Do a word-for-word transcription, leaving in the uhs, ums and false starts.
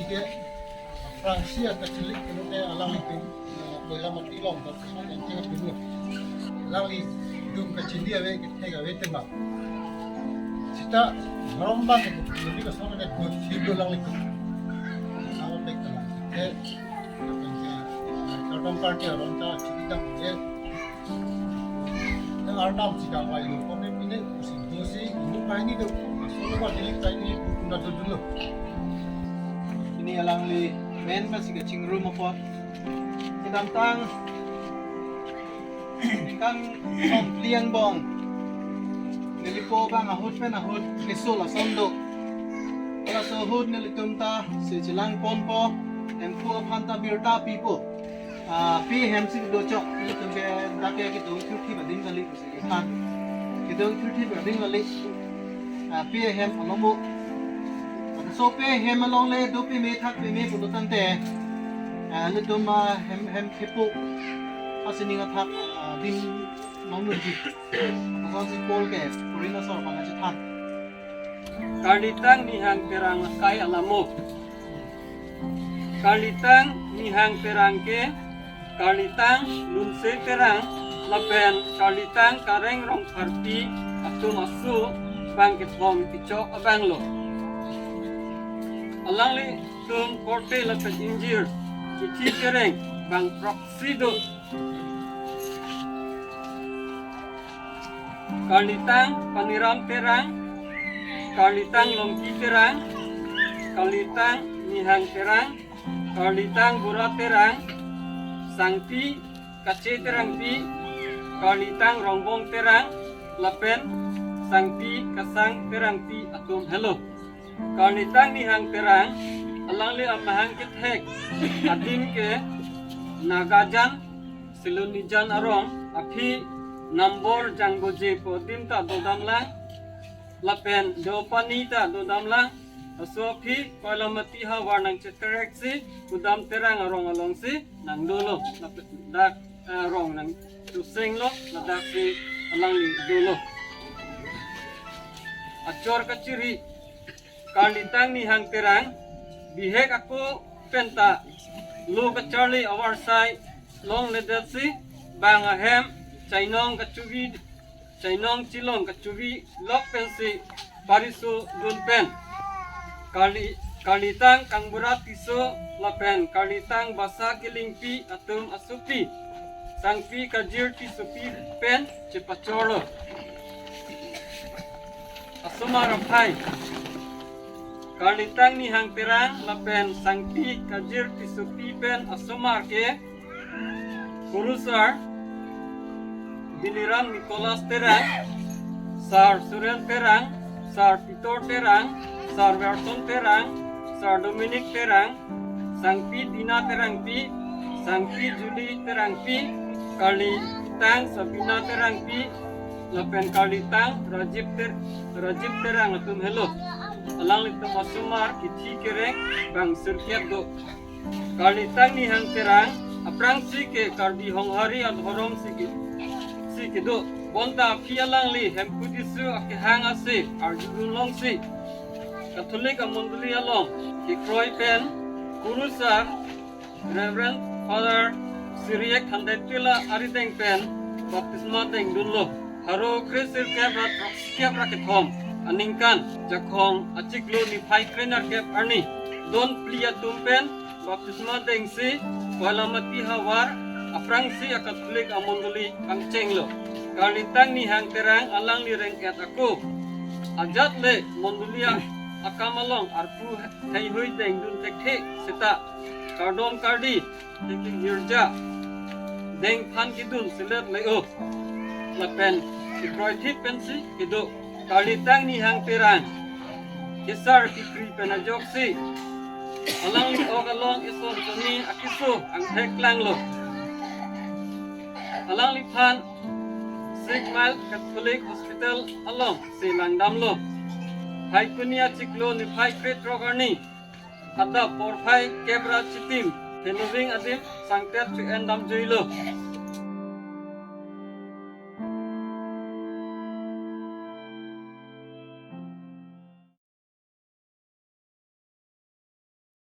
Ke Francis a Catholic ke alangli ke, eh, Koilamati along baptisma nangkepilo. Alanglitum kachini ave, kethek ave tema. Seta rong bang ke kini ke sona ke good hidu alanglitum. Sama baik teman. Ke, ke, eh, Kardom Karbi aron ta chini dam ke Arnam si kawai lo, kone pine kusi dosi, ini paini do, solo ba dili paini bukuna do dulu. Ini alangli men masih kachingrum apot. Kedamtang kangsom pliang bong. Nelipo bang ahut pen ahut kesul ason do. Kala so ahut nelitum ta si chelang ponpo, Hemphu aphan ta birta pipo. Ah, pi hem si do chok, ilitum ke dak ke kedung thurthip ading kali pusi kethan. Kedung thurthip ading kali. Ah, pi hem along mo. Laso pi hem along le do pime thak pime pulo tangte. Ah, ilitum, ah, hem, hem kepu. Asining athak, ah, dim nong nunji. Lason si Paul ke, Korinth asor pangachithan. Karlitang Nihang Terang akai alamo. Karlitang Nihang Terang ke, Karlitang Lunse Terang, lapen Karlitang Kareng Rongpharpi atum aso bang kethom kechok abang lo. Alanglitum korte lapen ingjir, kithi kereng bang proksi do. Karlitang Paniram Terang, Karlitang Longki Terang, Karlitang Nihang Terang, Karlitang Bura Terang, Sangpi Kache Terangpi, Karlitang Rongbong Terang, lapen Sangpi Kasang Terangpi atum helo. Karlitang Nihang Terang, alangli amahang kethek adim ke Nagajan, Silonijan arong, aphi Nambor Jangboje pu adim ta dodamlang, lapen Deopani ta dodamlang, laso aphi Koilamati havar nangcheterek si Kudam Terang arong along si nangdolo, lapen dak, eh, arong nangchusenglo, ladak si alangli dolo. Achor kachiri, Karlitang Nihang Terang, bihek ako penta lo kacharli avarsai longledet si bang ahem chainong kachuvi, chainong chilong kachuvi lok pensi pariso dun pen. Karli, Karlitang Kangbura Tisso lapen Karlitang Basa Kilingpi atum asopi Sangpi Kajir Tissopi pen chepachorlo. Asomar aphai. Karlitang Nihang Terang lapen Sangpi Kajir Tissopi pen asomar ke Kurusar Biliram Nicholas Terang, Sar Suren Terang, Sar Peter Terang, Sar Werson Terang, Sar Dominic Terang, Sangpi Dina Terangpi, Sangpi Julie Terangpi, Karlitang Sabina Terangpi, lapen Karlitang Rajiv Ter-, Rajiv Terang atum helo. Alanglitum asomar kithi kereng bang sirkep do. Karlitang Nihang Terang, aphrangsi ke Karbi Honghari adhorom si ke, si kedo. Bonta aphi alangli Hemphu Jisu akehang ase arjudun longsi Catholic amondoli along kekroi pen Kurusar Reverend Father Syriac Thandetila arideng pen baptisma dengdunlo. Pharo kre sirkep ra throksi kep ra kethom aningkan Jakhong achiklo niphai kre nerkep arni don phli atum pen baptisma dengsi Koilamati havar aphrangsi a-Catholic amondoli kangchenglo. Karlitang Nihang Terang alangli reng-et ako. Ajat le mondoli akam along arpu heihui dengdun thekthe seta kardom kardi, tiki girja dengphan kedun selet le-o. Lapen kekroithip pensi kedo. Karlitang Nihang Terang kesar kekri pen ajoksi alangli ok along ison soni akiso angthek klanglo. Alangliphan Six Mile Catholic Hospital along si langdamlo. Phaikuni achiklo niphai kre throk arni adap porphai kep ra chitim Phenoving adim sangtet chu-en damjuilo.